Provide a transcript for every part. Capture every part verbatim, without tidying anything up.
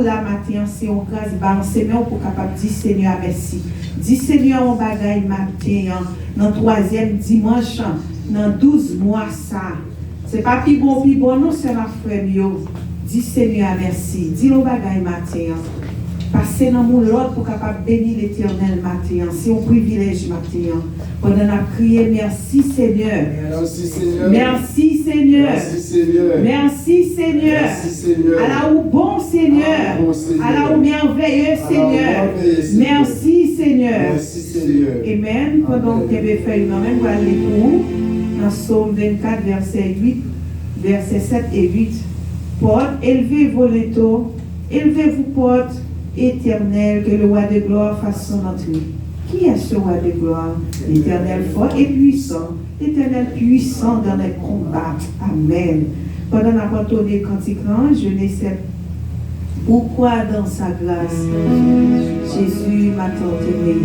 la maten an, se yon gras, ba yon semen w pou kapab di Senyè a mèsi. Di Senyè yon bagay maten an, nan twazyèm dimanch an, nan douz mwa sa. Se pa pi bon, pi bon, non, sè m ak frè m yo. Di Senyè a mèsi. Di l yon bagay maten an. Pase nan moun lòt pou kapab beni Letènèl maten an. Se yon privilèj maten an. Pandan n ap kriye, mèsi Senyè. Mèsi Senyè. Mèsi Senyè. Mèsi Senyè. Mèsi Senyè. Mèsi Senyè. Ala ou bon Senyè. Ala ou bon Senyè. Ala ou mèveye Senyè. Ala ou mèveye Senyè. Mèsi Senyè. Mèsi Senyè. Amen. Pandan w kenbe fèy ou nan men, m pral li pou ou nan Sòm vennkat, vèsè uit, vèsè sèt e uit. Portes, élevez vos linteaux, élevez-vous, portes éternelles, que le roi de gloire fasse son entrée. Qui est ce roi de gloire? L'Éternel fort et puissant, l'Éternel puissant dans les combats. Amen. Pandan n ap antone kantik lan, je ne sais pourquoi dans sa grâce, Jésus m'a tant aimé.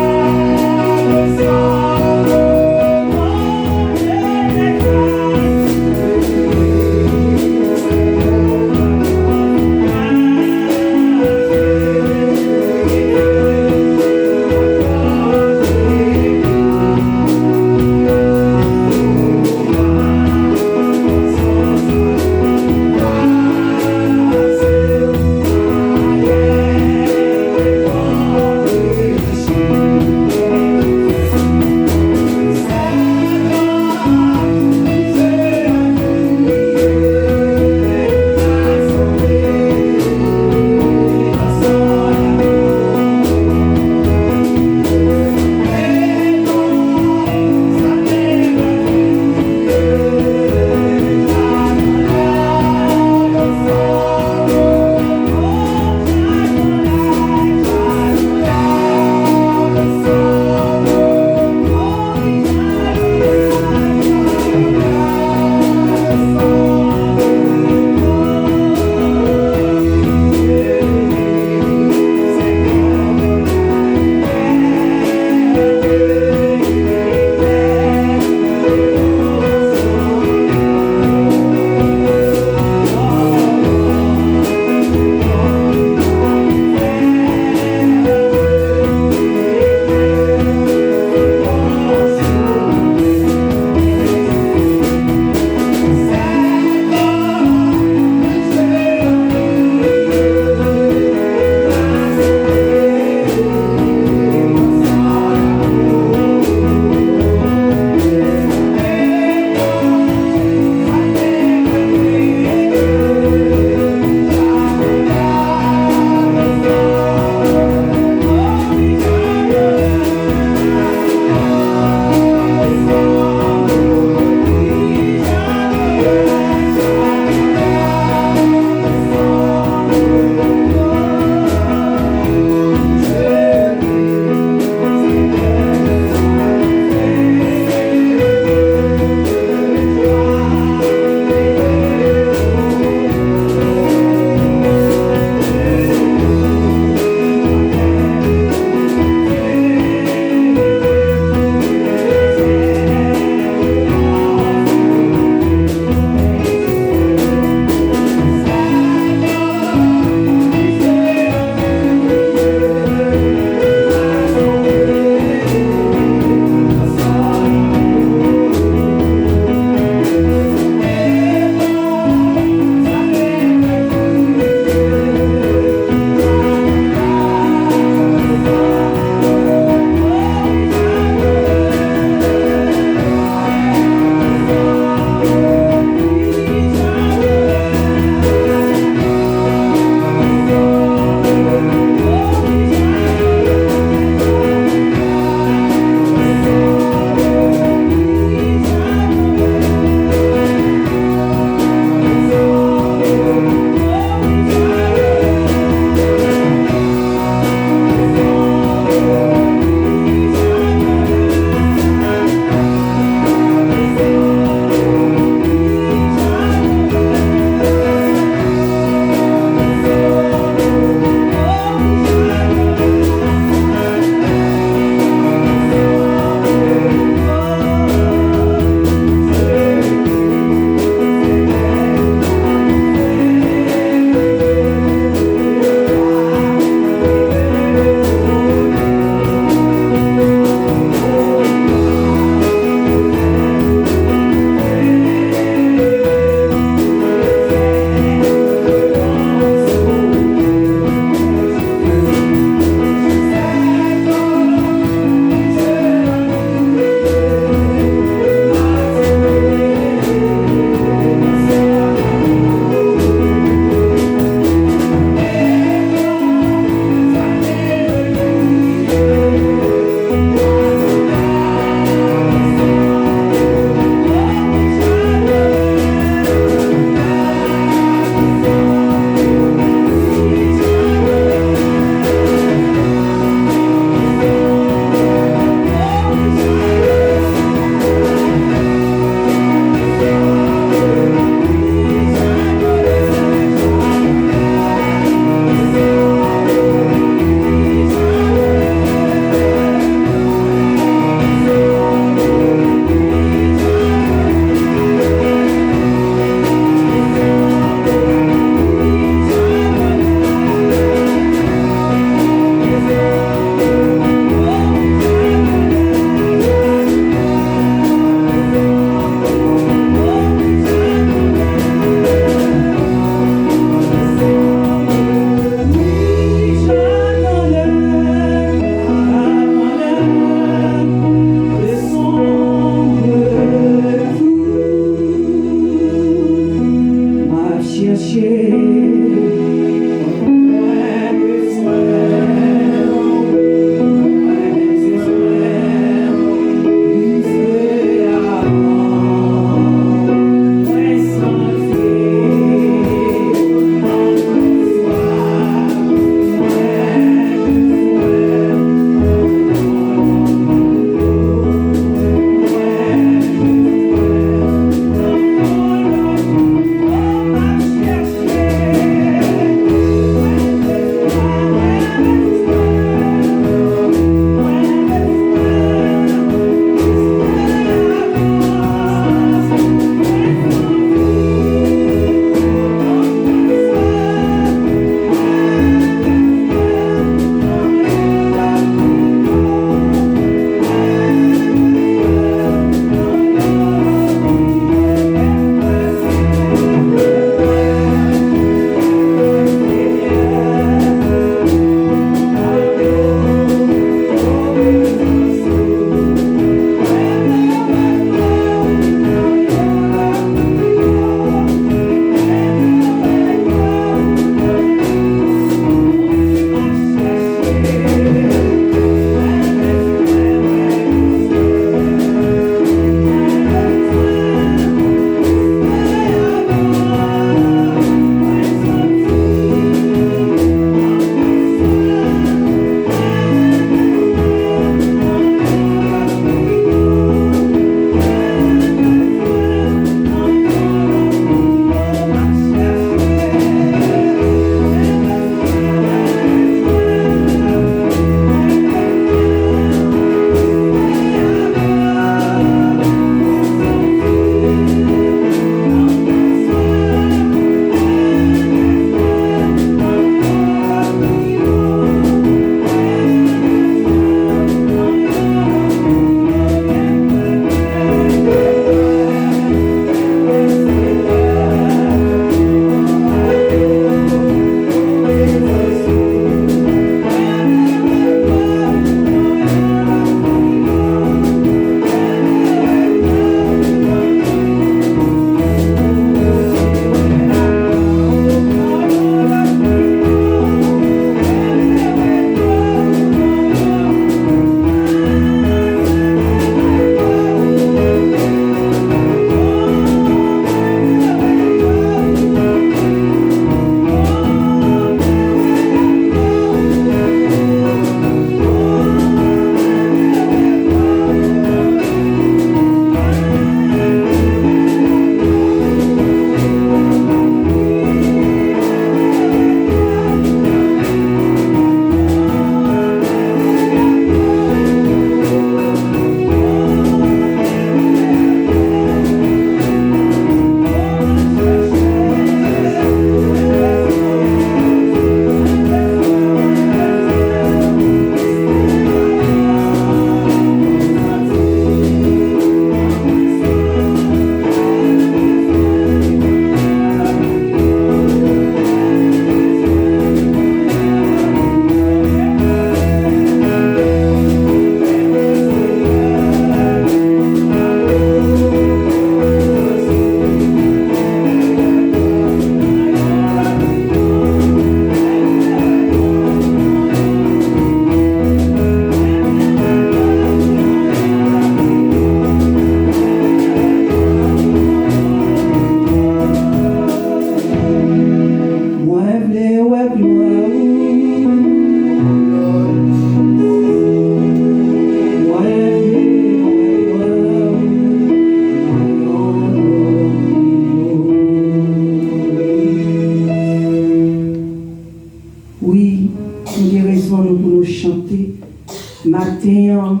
Maten an,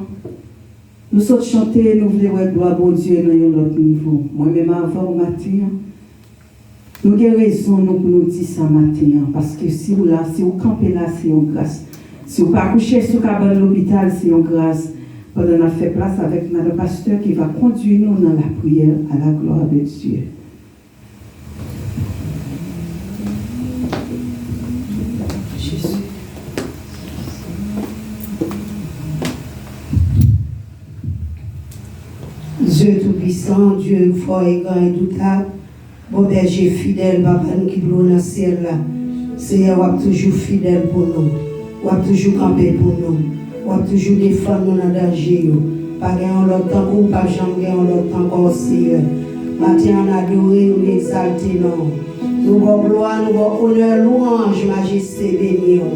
nou sot chante, nou vle wè glwa Bondye nan yon lòt nivo. Mwen menm avè w maten an, nou gen rezon nou pou nou di sa maten an, paske si w la, si w kanpe la, se yon gras. Si w pa kouche sou kabann lopital, se yon gras. Pandan n ap fè plas avèk madan pastè ki va kondui nou nan lapriyè à la gloire de Dieu. Dye toupisan, Dye fò e gran, endoutab, bon bèje fidèl, Papa nou ki pi wo nan syèl la. Seyè, w ap toujou fidèl pou nou. W ap toujou kanpe pou nou. W ap toujou defann nou nan danje yo. Pa gen yon lòt tankou w, p ap janm gen yon lòt tankou w, Seyè. Maten an, n adore w, n egzalte non w. Nou ba w glwa, nou ba w onè, lwanj, majeste, beni w,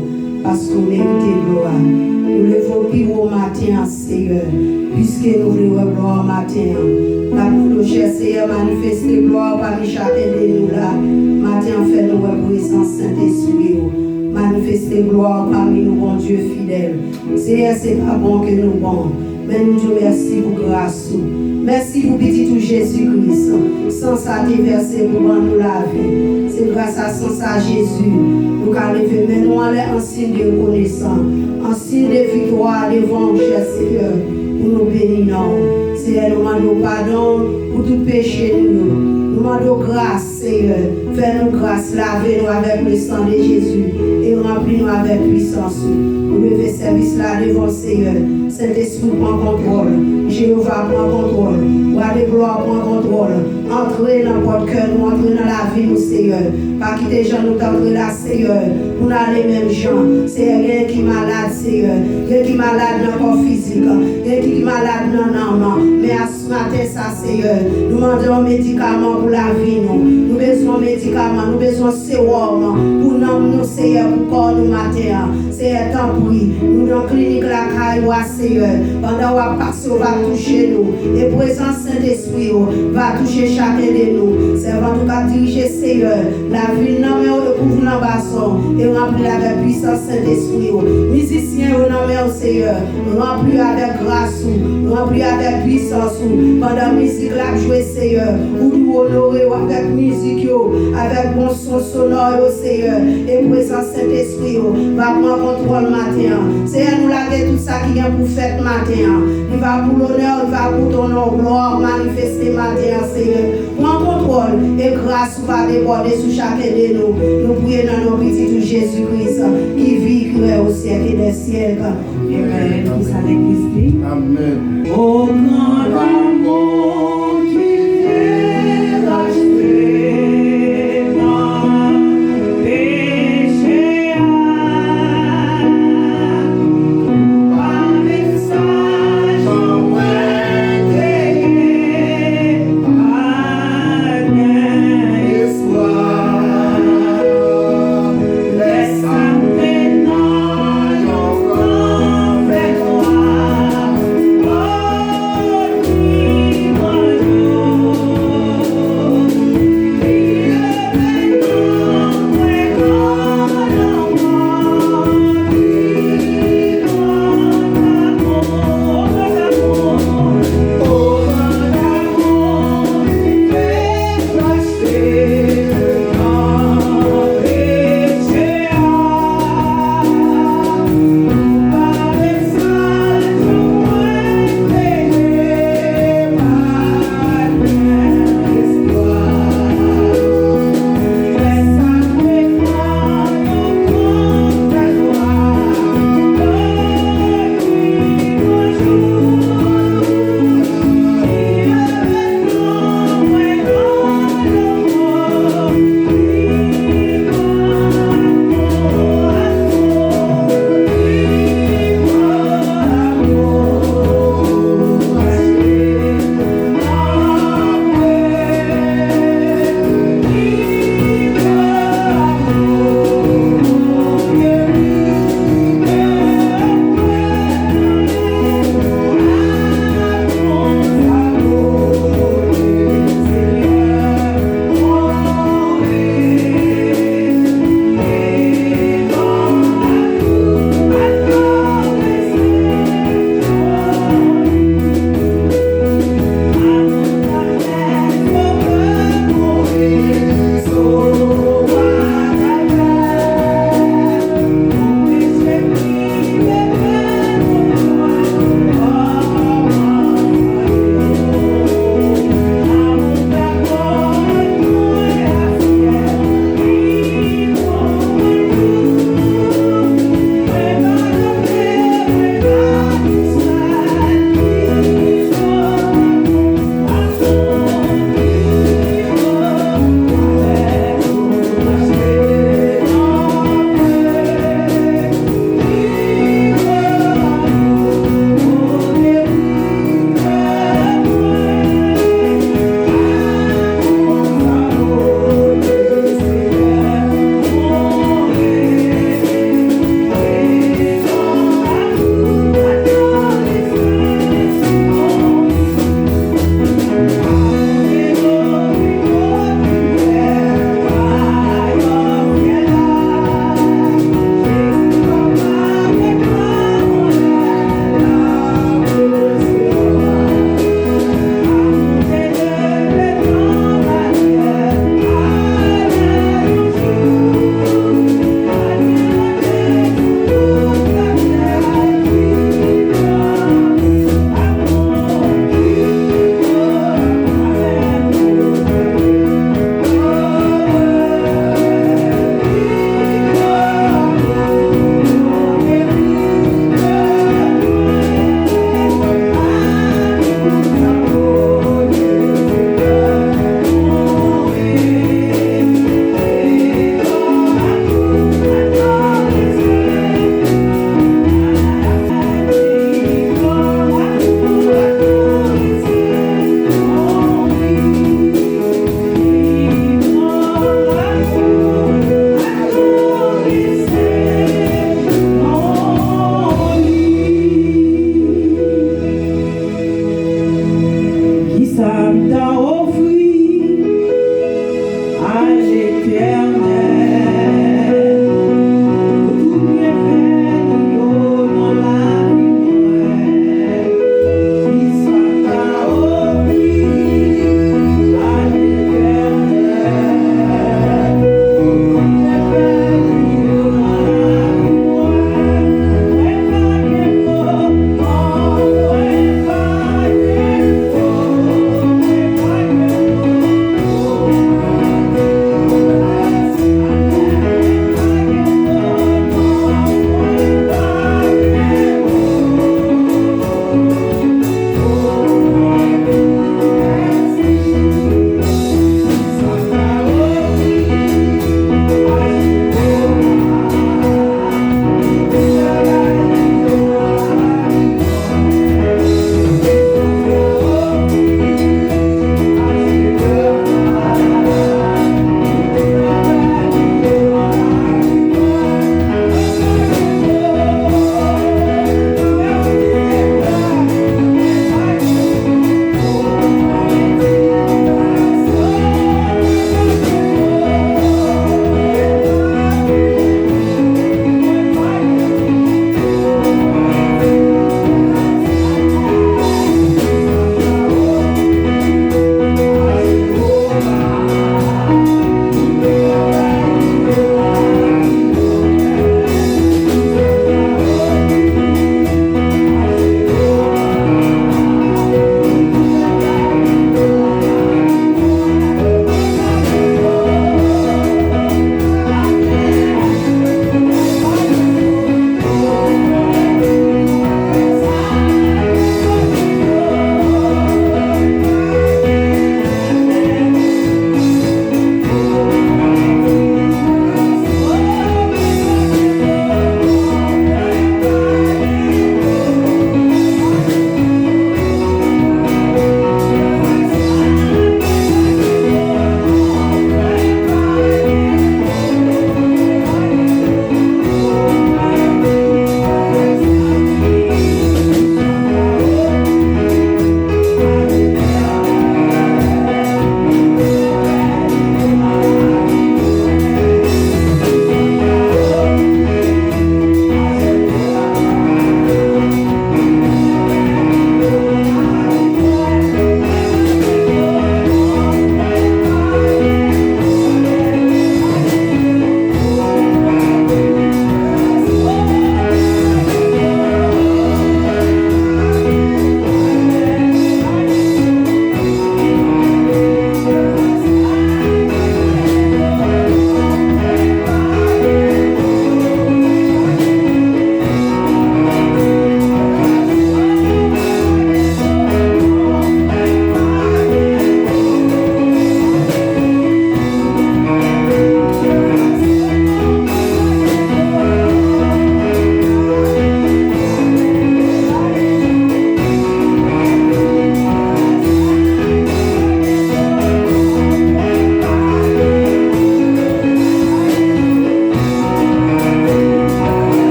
paske w merite glwa. Nou leve w pi wo maten an, Seyè, piske nou vle wè glwa w maten an. N ap mande w, chè Seyè, manifeste glwa w pami chakenn de nou la. Maten an, fè nou wè prezans Sentespri w. Manifeste glwa w pami nou, Bondye fidèl. Seyè, se pa bon ke nou bon, men nou di w mèsi pou gras ou. Mèsi pou pitit ou Jezi Kris. San sa te vèse pou ban nou lavi. Se gras a san sa Jezi, nou ka leve men nou anlè an siy de rekonesan, an siy de viktwa devan w, chè Seyè, pou nou beni non w. Seyè, nou mande w padon pou tout peche nou yo. Nou mande w gras. Seyè, fè nou gras, lave nou avèk le san de Jezi e ranpli nou avèk pwisans ou. Nou leve sèvis la devan w, Seyè. Sentespri, pran kontwòl. Jewova, pran kontwòl. Wa de glwa, pran kontwòl. Antre nan pòt kè nou, antre nan lavi nou, Seyè. Pa kite jan nou t antre la, Seyè, pou n ale menm jan. Seyè, gen ki malad, Seyè. Gen ki malad nan kò fizik. Gen ki malad nan nanm. Men a maten sa, Seyè, nou mande yon medikaman pou lavi nou. Nou bezwen yon medikaman, nou bezwen sewòm pou nanm nou, Seyè, pou kò nou maten an. Seyè, tanpri, nou nan klinik lakay ou a, Seyè. Pandan w ap pase, w va touche nou. E prezans Sentespri ou va touche chakenn de nou. Sèvant ou k ap dirije, Seyè, lavi l nan men w, e kouvri l anba san w, e ranpli l avèk pwisans Sentespri ou. Mizisyen yo nan men w, Seyè. Ranpli avèk gras ou, ranpli avèk pwisans ou. Pandan mizik la ap jwe, Seyè, ou di w onore w avèk mizik yo, avèk bon son sonò yo, Seyè. E prezans Sentespri yo va pran kontwòl maten an. Seyè, nou lage tout sa ki gen pou fèt maten an. Li va pou lonè w, li va pou ton non, glwa w manifeste maten an, Seyè. Pran kontwòl e gras ou va debòde sou chakenn de nou. Nou priye nan non pitit ou Jezi Kris, ki viv, ki règne au siècle des siècles. Amen. Ki sa legliz di? Amen. O gran lanmou ki te rachte nan peche a, pa mesaj mwen te gen, pa gen espwa. Lè sa m te nan yon gran fènwa, o, li mwen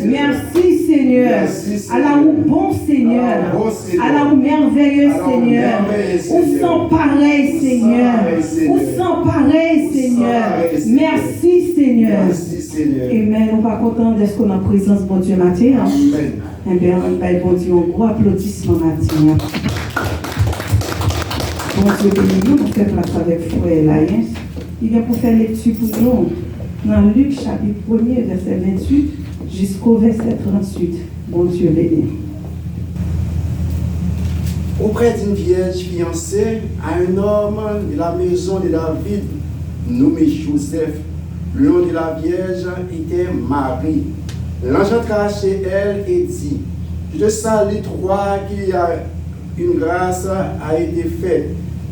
Merci Seigneur. Ala ou bon Seigneur. Ala ou merveilleux Seigneur. Ou sans pareil Seigneur. Ou sans pareil Seigneur. Merci Seigneur. Amen. Ou pa kontan dèske nan prezans Bondye maten an? Enben, ann bay Bondye yon gwo aplodisman maten an. Bondye beni nou, nou fè plas avèk frè Layens. Li gen pou fè lekti pou nou nan Lik chapit premye, vèsè venntuit jisko vèsè tranntuit. Bondye beni. Auprès d'une vierge fiancée à un homme de la maison de David, nommé Joseph. Le nom de la vierge était Marie. L'ange entra chez elle et dit, Je te salue, toi qui as une grâce a été faite.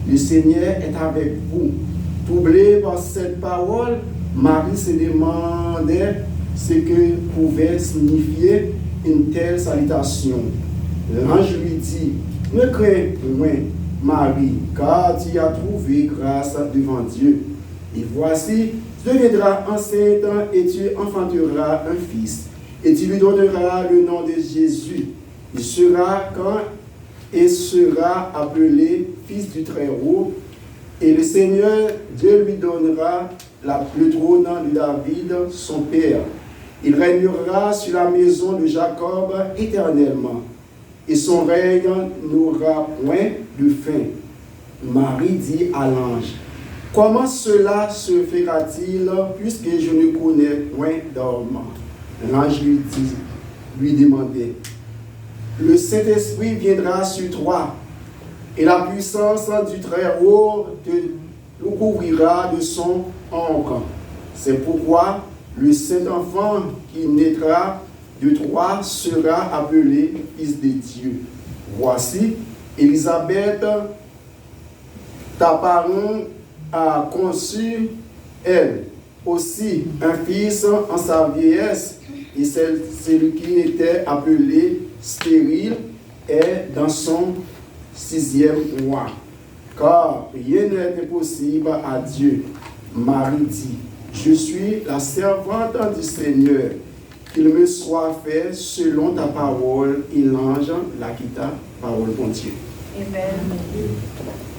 Le Seigneur est avec vous. Troublée par cette parole, Marie se demandait ce que pouvait signifier une telle salutation. L'ange lui dit, Ne crains point, Marie, car tu as trouvé grâce devant Dieu. Et voici, tu deviendras enceinte et tu enfanteras un fils, et tu lui donneras le nom de Jésus. Il sera grand et sera appelé Fils du Très-Haut, et le Seigneur Dieu lui donnera la- le trône de David, son père. Il régnera sur la maison de Jacob éternellement, et son règne n'aura point de fin. Marie dit à l'ange, Comment cela se fera-t-il, puisque je ne connais point d'homme? L'ange lui dit, lui demandait, Le Saint-Esprit viendra sur toi, et la puissance du Très-Haut te recouvrira de son ombre. C'est pourquoi le saint enfant qui naîtra de toi sera appelé Fils de Dieu. Voici, Élisabeth, ta parente, a conçu, elle aussi, un fils en sa vieillesse, et celle- celui qui était appelé stérile est dans son sixième mois. Car rien n'est impossible à Dieu. Marie dit, Je suis la servante du Seigneur, qu'il me soit fait selon ta parole, et l'ange la quitta. Pawòl Bondye. Amen.